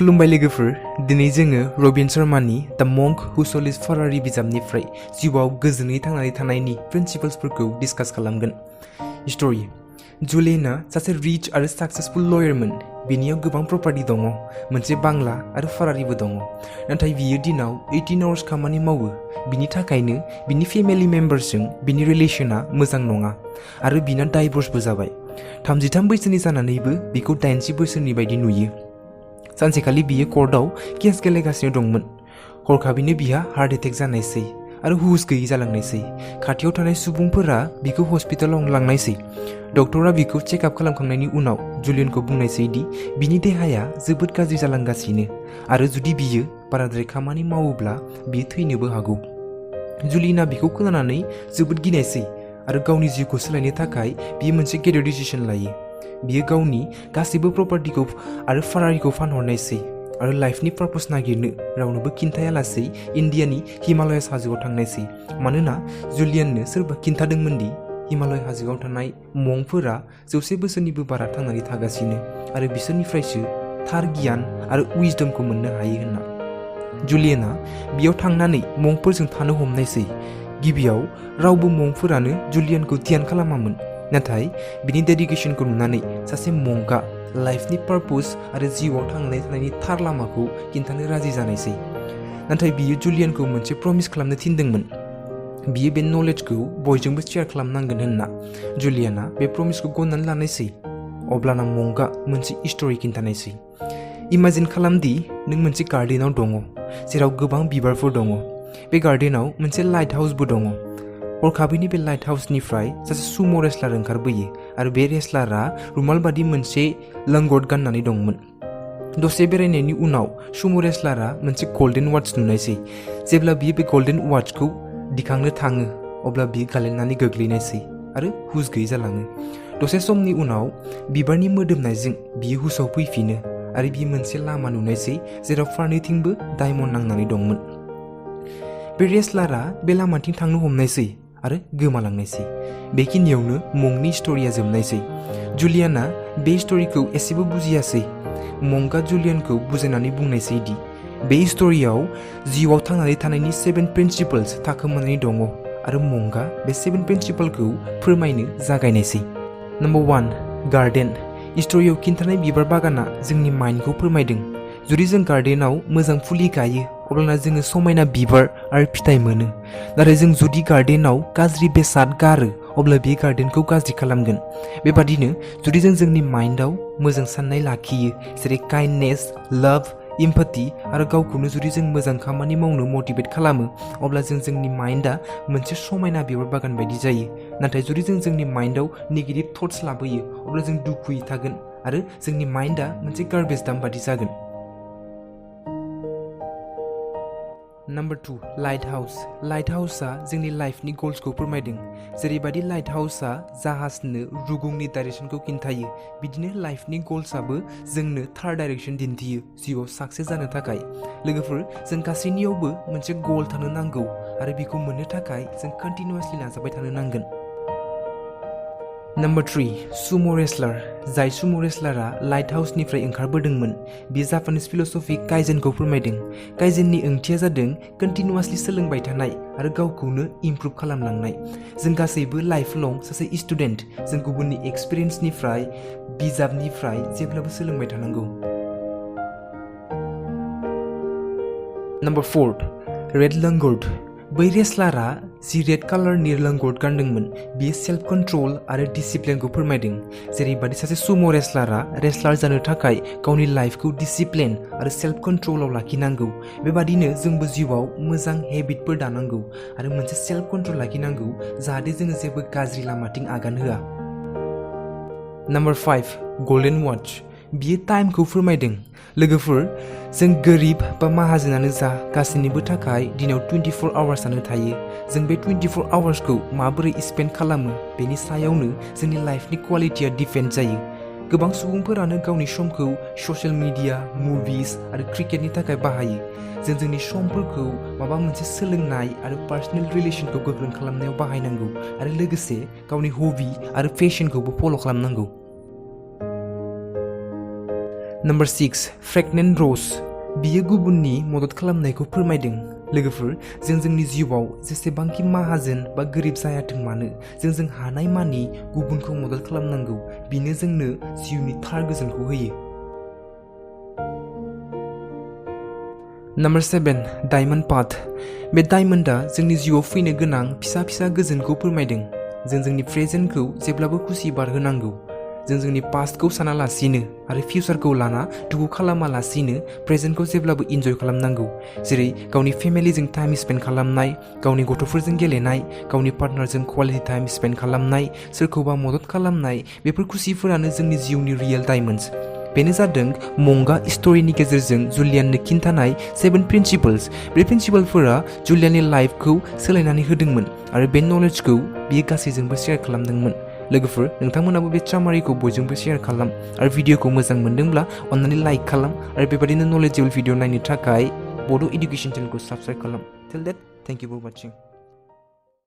खुलुमबाय लोगोफोर दिनै जोङो रबिन शर्मानि द मंक हु सोल्ड हिज फेरारी बिजाबनिफ्राय जिउआव गोजोनै थांनानै थानायनि प्रिन्सिपल्सफोरखौ डिसकास खालामगोन। स्टोरी जुलियनआ सासे रिच आरो सक्सेसफुल लयारमोन। बिनियाव गोबां प्रपार्टी दङ, मोनसे बांला आरो फेरारीबो दङ। नाथाय बियो दिनाव 18 आवर्स खामानि मावो। बिनि थाखायनो बिनि फेमिलि मेम्बार्सजों बिनि रिलेशना मोजां नङा आरो बिना डाइभर्सबो जाबाय। 33 बैसोनि जानानैबो बिखौ 80 बोसोरनि बायदि नुयो। सानसेखालि बियो कर्टआव केस गेलेगासिनो दंमोन। हरखाबैनो बिहा हार्ट एटेक जानायसै आरो हुस गैयै जालांनायसै। खाथियाव थानाय सुबुंफोरा बिखौ हस्पिटालाव लांनायसै। डक्टरा बिखौ चेकआप खालामखांनायनि उनाव जुलियनखौ बुंनायसै दि बिनि देहाया जोबोद गाज्रि जालांगासिनो आरो जुदि बियो बाराद्राय खामानि मावोब्ला बियो थैनोबो हागौ। जुलियनआ बिखौ खोनानानै जोबोद गिनायसै आरो गावनि जिउखौ सोलायनो थाखाय बियो मोनसे गेदेर डिसिसन लायो। बियो गावनि गासैबो प्रपार्टीखौ आरो फेरारीखौ फानहरनायसै आरो लाइफनि पार्पस नागिरनो रावनोबो खिन्थायालासै इन्डियानि हिमालयास हाजोआव थांनायसै। मानोना जुलियननो सोरबा खिन्थादोंमोन दि हिमालय हाजोआव थानाय मंकफोरा 100 बोसोरनिबो बारा थांनानै थागासिनो आरो बिसोरनिफ्रायसो थार गियान आरो उइजडमखौ मोननो हायो होनना। जुलियनआ बेयाव थांनानै मंकफोरजों थानो हमनायसै। गिबियाव रावबो मंकफोरानो जुलियनखौ ध्यान खालामामोन, नाथाय बिनि डेडिकेशनखौ नुनानै सासे मंकआ लाइफनि पार्पस आरो जिउआव थांनानै थानायनि थार लामाखौ खिन्थानो राजि जानायसै। नाथाय बियो जुलियनखौ मोनसे प्रमिस खालामनो थिनदोंमोन। बियो बे नलेजखौ बयजोंबो शेयार खालामनांगोन होनना। जुलियनआ बे प्रमिसखौ गनायनानै लानायसै। अब्लाना मंकआ मोनसे स्टोरी खिन्थानायसै। इमाजिन खालामदि नों मोनसे गार्डेनाव दङ जेराव गोबां बिबारफोर दङ। बे गार्डेनाव मोनसे लाइट हाउसबो दङ। हरखाबैनो बे लाइट हाउसनिफ्राय सासे सुमो रेसलार ओंखारबोयो आरो बे रेसलारा रुमाल बादि मोनसे लंगट गाननानै दंमोन। दसे बेरायनायनि उनाव सुमो रेसलारा मोनसे गल्डेन वाच नुनायसै। जेब्ला बियो बे गल्डेन वाचखौ दिखांनो थाङो अब्ला बियो गालेननानै गोग्लैनायसै आरो हुस गैयै जालाङो। दसे समनि उनाव बिबारनि मोदोमनायजों बियो हुसाव फैफिनो आरो बियो मोनसे लामा नुनायसै जेराव फारनैथिंबो डायमन्ड नांनानै दंमोन। बे रेसलारा बे लामाथिं थांनो हमनायसै आरो गोमालांनायसै। बेखिनियावनो मंकनि स्टोरीया जोबनायसै। जुलियनआ बे स्टोरीखौ एसेबो बुजियासै। मंकआ जुलियनखौ बुजायनानै बुंनायसै दि बे स्टोरीयाव जिउआव थांनानै थानायनि 7 प्रिन्सिपल्स थाखोमानानै दङ आरो मंकआ बे 7 प्रिन्सिपलखौ फोरमायनो जागायनायसै। Number 1 garden. स्टोरीयाव खिन्थानाय बिबार बागाना जोंनि माइन्डखौ फोरमायदों। जुदि जों गार्डेनाव मोजां फुलि गायो अब्लाना जोङो समायना बिबार आरो फिथाइ मोनो। नाथाय जों जुदि गार्डेनाव गाज्रि बेसाद गारो अब्ला बे गार्डेनखौ गाज्रि खालामगोन। बेबादिनो जुदि जों जोंनि माइन्डआव मोजां साननाय लाखियो जेरै काइन्डनेस, लाभ, एम्पाथि आरो गावखौनो जुदि जों मोजां खामानि मावनो मटिभेट खालामो अब्ला जोंनि माइन्डआ मोनसे समायना बिबार बागान बायदि जायो। नाथाय जुदि जों जोंनि माइन्डआव नेगेटिभ थट्स लाबोयो अब्ला जों दुखुयै थागोन आरो जोंनि माइन्डआ मोनसे गार्बेज डाम्प बायदि जागोन। Number 2 light house. लाइट हाउसआ जोंनि लाइफनि गल्सखौ फोरमायदों। जेरैबायदि लाइट हाउसआ जाहाजनो रुगुंनि डाइरेक्सनखौ खिन्थायो, बिदिनो लाइफनि गल्सआबो जोंनो थार डाइरेक्सन दिन्थियो जिउआव साक्सेस जानो थाखाय। लोगोफोर, जों गासैनियावबो मोनसे गल थानो नांगौ आरो बेखौ मोननो थाखाय जों कन्टिनिउसलि नाजाबाय थानो नांगोन। Number 3 sumo wrestler. जाय सुमो रेसलारा लाइट हाउसनिफ्राय ओंखारबोदोंमोन बियो जापानिज फिल'सफि काइजेनखौ फोरमायदों। काइजेननि ओंथिया जादों कन्टिनिउसलि सोलोंबाय थानाय आरो गावखौनो इमप्रुभ खालामलांनाय। जों गासैबो लाइफ लं सासे स्टुडेन्ट। जों गुबुननि एक्सपिरियेन्सनिफ्राय, बिजाबनिफ्राय जेब्लाबो सोलोंबाय थानांगौ। नम्बर 4 रेड लंगर्ड। बै रेसलारा जि रेड कालारनि लंगर्ड गानदोंमोन बियो सेल्फ कन्ट्रल आरो डिसिप्लिनखौ फोरमायदों। जेरैबादि सासे सुमो रेसलारा रेसलार जानो थाखाय गावनि लाइफखौ डिसिप्लिन आरो सेल्फ कन्ट्रलाव लाखिनांगौ, बेबादिनो जोंबो जिउआव मोजां हेबिटफोर दानांगौ आरो मोनसे सेल्फ कन्ट्रल लाखिनांगौ जाहाथे जोङो जेबो गाज्रि लामाथिं आगान होआ। Number 5 golden watch. बियो टाइमखौ फोरमायदों। लोगोफोर, जों गोरिब बा माहाजोनानो जा गासैनिबो थाखाय दिनाव 24 आवार्सआनो थायो। जों बे 24 आवार्सखौ माबोरै स्पेन्ड खालामो बेनि सायावनो जोंनि लाइफनि क्वालिटिया डिपेन्ड जायो। गोबां सुबुंफोरानो गावनि समखौ ससियेल मिडिया, मुभिज आरो क्रिकेटनि थाखाय बाहायो। जों जोंनि समफोरखौ माबा मोनसे सोलोंनाय आरो पार्सनेल रिलेशनखौ गोख्रों खालामनायाव बाहायनांगौ आरो लोगोसे गावनि हबि आरो पेशनखौबो फल' खालामनांगौ। Number 6. Pregnant Rose. बियो गुबुननि मदद खालामनायखौ फोरमायदों। लोगोफोर, जों जोंनि जिउआव जेसेबांखि माहाजोन बा गोरिब जायाथों मानो, जों हानाय मानि गुबुनखौ मदद खालामनांगौ। बिनो जोंनो जिउनि थार गोजोनखौ होयो। Number 7. Diamond Path. बे डायमन्डआ जोंनि जिउआव फैनो गोनां फिसा फिसा गोजोनखौ फोरमायदों। जों जोंनि प्रेजेन्टखौ जेब्लाबो खुसि बारहोनांगौ। जों जोंनि पास्टखौ सानालासिनो आरो फिउचारखौ लाना दुखु खालामालासिनो प्रेजेन्टखौ जेब्लाबो इन्जय खालामनांगौ। जेरै गावनि फेमिलिजों टाइम स्पेन्ड खालामनाय, गावनि गथ'फोरजों गेलेनाय, गावनि पार्टनारजों क्वालिटि टाइम स्पेन्ड खालामनाय, सोरखौबा मदद खालामनाय, बेफोर खुसिफोरानो जोंनि जिउनि रियेल डायमन्ड्स। बेनो जादों मंगा स्ट'रीनि गेजेरजों जुलियाननो खिन्थानाय 7 प्रिन्सिपल्स। बे प्रिन्सिपलफोरा जुलियाननि लाइफखौ सोलायनानै होदोंमोन आरो बे नलेजखौ बियो गासैजोंबो शेयार खालामदोंमोन। लोगोफोर, नोंथांमोनाबो बे सामारिखौ बयजोंबो शेयार खालाम आरो भिडिअखौ मोजां मोनदोंब्ला अन्नानै लाइक खालाम आरो बेबादिनो नलेजेबल भिडिअ नायनो थाखाय बड' इडुकेसन चेनेलखौ साबस्क्राइब खालाम। Till that, thank you for वाचिं।